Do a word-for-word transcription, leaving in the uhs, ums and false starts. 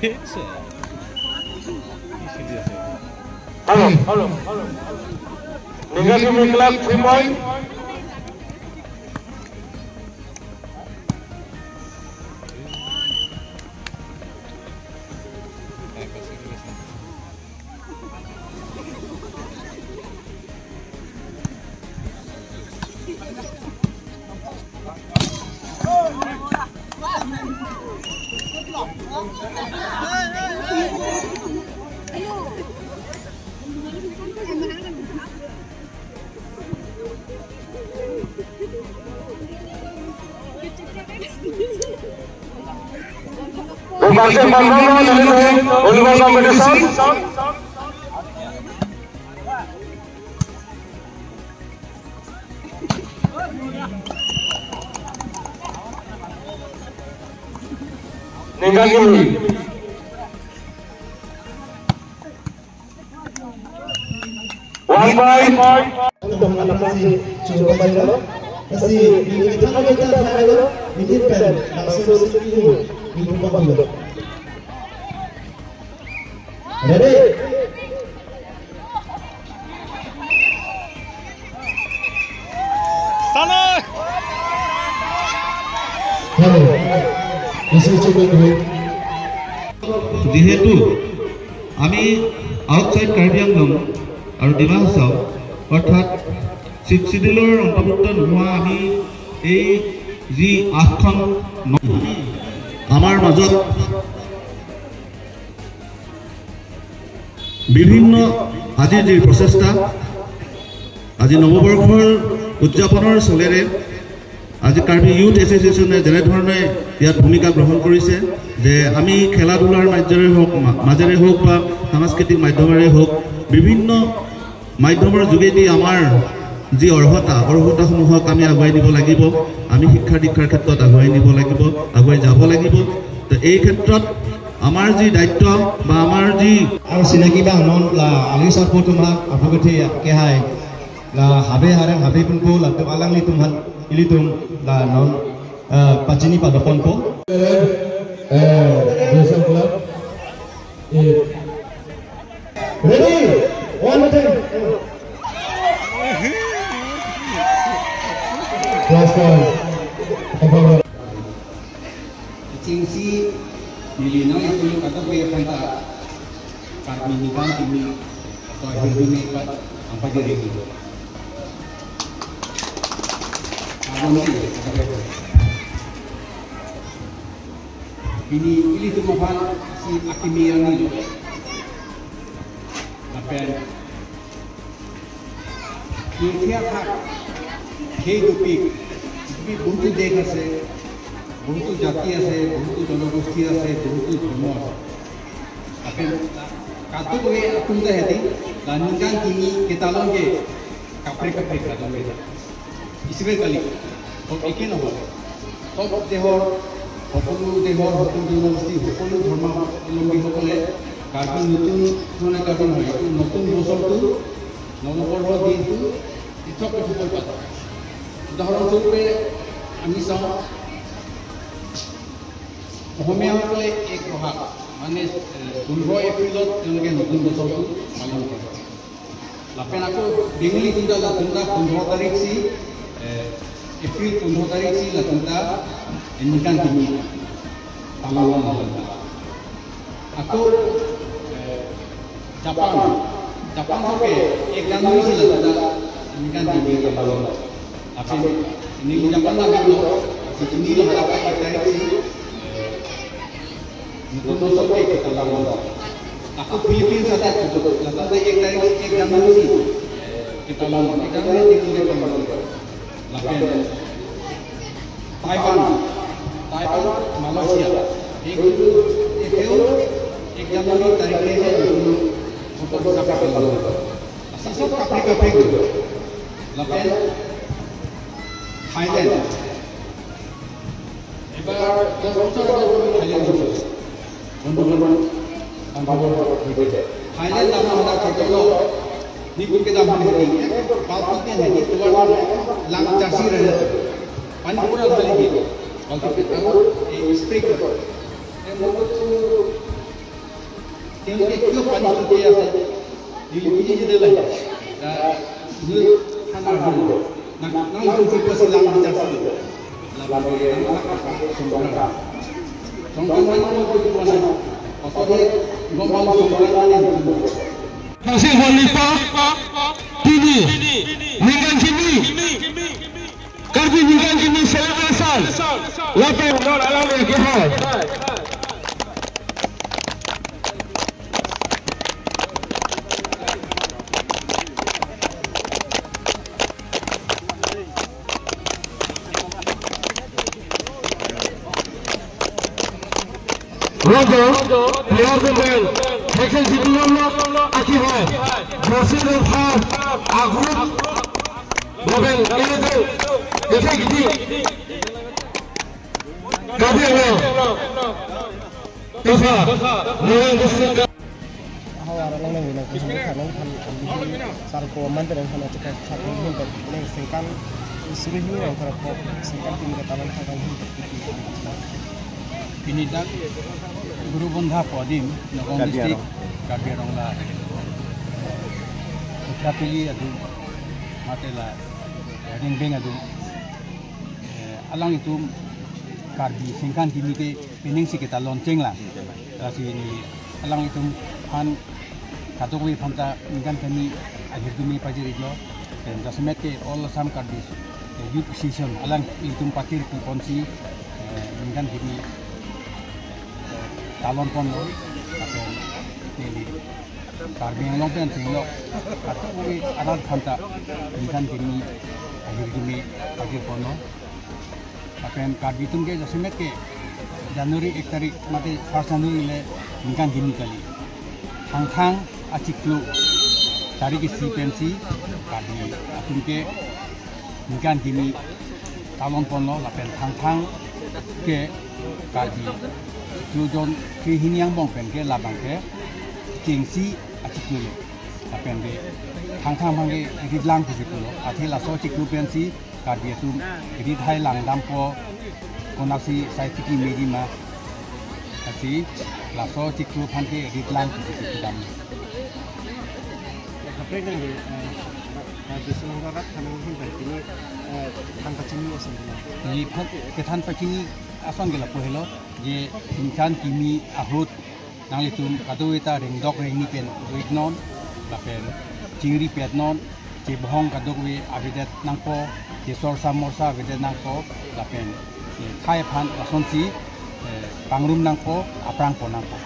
Hello, hello, hello. Negative club three point. Volleyball competition. Ningkan kini. One point. Untuk anak masih cukup banyak. Masih ini kita akan kita akan ini kan langsung ini ini. Ready? Hello. This is Chicken Green. যিহেতু আমি আউটছাইড কাৰ্বি আংলং আৰু ডিমা হাছাও অৰ্থাৎ ছিক্স শ্বিডিউলৰ অন্তৰ্ভুক্ত নোহোৱা আমি এই যি আঠখন ন-, আমাৰ মাজত বিভিন্ন আজিৰ যি প্ৰচেষ্টা, আজি নৱবৰ্ষৰ উদযাপনৰ চলেৰে আজি কাৰ্বি ইউথ এছ'চিয়েশ্যনে যেনেধৰণে ইয়াত ভূমিকা গ্ৰহণ কৰিছে যে আমি খেলা ধূলাৰ মাজেৰে হওক, মা-, মাজেৰে হওক বা সাংস্কৃতিক মাধ্যমেৰে হওক, বিভিন্ন মাধ্যমৰ যোগেদি আমাৰ যি অৰ্হতা, অৰ্হতাসমূহক আমি আগুৱাই নিব লাগিব। আমি শিক্ষা দীক্ষাৰ ক্ষেত্ৰত আগুৱাই নিব লাগিব, আগুৱাই যাব লাগিব। তো এই ক্ষেত্ৰত আমাৰ যি দায়িত্ব বা আমাৰ যি আৰু চিনাকি ba non la aling sarpo atum ha apu kethe ya ke hai la habe harang habe punpo latum alanglitum han ilitum la non, eh, pachini padoponpo. Eh, Desa Club. Eh. Ready? One, two. Last one. Kachingsi neli nang itu kata ko ya panta. Karbi ni kan kini atau hidup ni pat apa jadi gitu. Apa nanti ya kata ko. Pini ilitum aphan si akimi arni lo. Lapen, ye thia thak, khei dopik, ipi bontu dek ase, bontu jati ase, bontu jonogosti ase, bontu dhormo ase. Lapen, katu ke atum ta hedi, la ningkan kini ketalon ke, kaprek kaprek katu ke. Isive kali, সব একে নহয়। সব দেশৰ, সকলো দেশৰ, সকলো জনগোষ্ঠী, সকলো ধৰ্মাৱলম্বীসকলে কাৰ্বি নতুন ধৰণে কাৰ্বি নহয়, এইটো নতুন বছৰটো, নৱবৰ্ষৰ দিনটো পৃথক পৃথককৈ পাতে। উদাহৰণস্বৰূপে আমি চাওঁ, অসমীয়াসকলে এক বহাগ, মানে, এ, পোন্ধৰ এপ্ৰিলত তেওঁলোকে নতুন বছৰটো পালন কৰে। Lapen ako Bengali atum ta latum ta পোন্ধৰ তাৰিখ si, eh, April পোন্ধৰ তাৰিখ si latum ta ningkan kini palan long latum ta. Ako, eh, Japan, Japan ke এক January si latum ta ningkan kini palan long. Lapen ini Japan lagi lo, si ini lo harap ek tarik si, eh, নতুন বছৰ ke ketalon long. Ako Philippines ada tutup, latum ta এক তাৰিখ, এক January si ketalon long. এক জানুৱাৰী দিন ke ketalon long. Lapen Taiwan, Taiwan, Malaysia. Ek, ek, ek January তাৰিখ ke hai, nutun bosor hisab ke ketalon long. Asi sob kaprek kaprek. Lapen Thailand. এবাৰ দহ বছৰ আগত মই থাইলেণ্ড গৈছিলোঁ। বন্ধু বান্ধৱ, বান্ধৱৰ সৈতে। থাইলেণ্ড আমাৰ এটা ক্ষেত্ৰত নিকুটকে দাম মানে কি? এক বালটিতে নেকি? তোমাৰ লাং চাচি ৰহে। পানী পুৰা ঢালি দিয়ে। বালটিতে। আৰু এই স্প্ৰে কৰে। এই মই কৈছোঁ, Keng ke kyo pani tu kya se. Di ini je de lai. Da, ni hana hana. Nang nang itu tu pasi lang di jasa. Lama dia nang songkran. Songkran wani ko tu ko na. Apa he ngomong songkran wani. Pasi wali pa. Pini. Ningkan kimi. Karbi ningkan kimi celebration. Lapen non alam yang kehal. Rojo, player pen, Hacksaw City Longlo, aki hai, Josie Rengphar, agroup, lapen, ene tu, ese kiti, Karbi Anglong, tosa, Rowan District, Ahau arat along nangli nangkehingno thanong than, than, sar ko mantu nangkehingno chika chat nangkehingno nang sengkan suri hini nang tharap ko sengkan tim ke talan than nangkehingno. Pini dak Gurubondha pu adim, Nagaon Karbi District, Anglong. Karbi Anglong la. Kotha pili adim, mate la, Ringbeng adim. Eh, alanglitum Karbi sengkan kimi ke pining si kita launching la. Lasi neli alanglitum aphan kadokave aphanta ningkan kimi ahirjume pajir-iklo. Pen jasemet ke All Assam Karbi, eh, Youth Association alanglitum pakirpi ponsi, eh, ningkan kimi, eh, talon ponlo. Lapen neli Karbi Anglong pen chinglok kadokave arat aphanta ningkan kimi ahirjume pajir ponlo. Lapen Karbi atum ke jasemet ke January ek tarik mate first January le ningkan kimi kali. Thangthang achiklo tarik isi pensi Karbi atum ke ningkan kimi talon ponlo lapen Thangthang ke Karbi chiklo jon kre hini angbong pen ke labang ke kengsi achiklo lo. Lapen ke Thangthang abang ke ritlang pusi pulo. Athe laso chiklo pensi Karbi atum rit hai langdampo, konatsi sai tiki meri ma. Lasi laso chiklo aphan ke ritlang pusi pudam. Kaprek nang, eh, eh, Karbi Anglong arat thanong him pen pini, eh, than pachini ason pini. Neli aphan kethan pachini ason ke lapu helo, je ningkan kimi ahut nanglitum kadokave ta rengdok rengni pen do-iknon, lapen chingri petnon, chebohong kadokave avedet nangpo, chesor samorsa avedet nangpo, lapen, eh, khei aphan lasonsi, eh, pangrum nangpo, aphrang pon nangpo.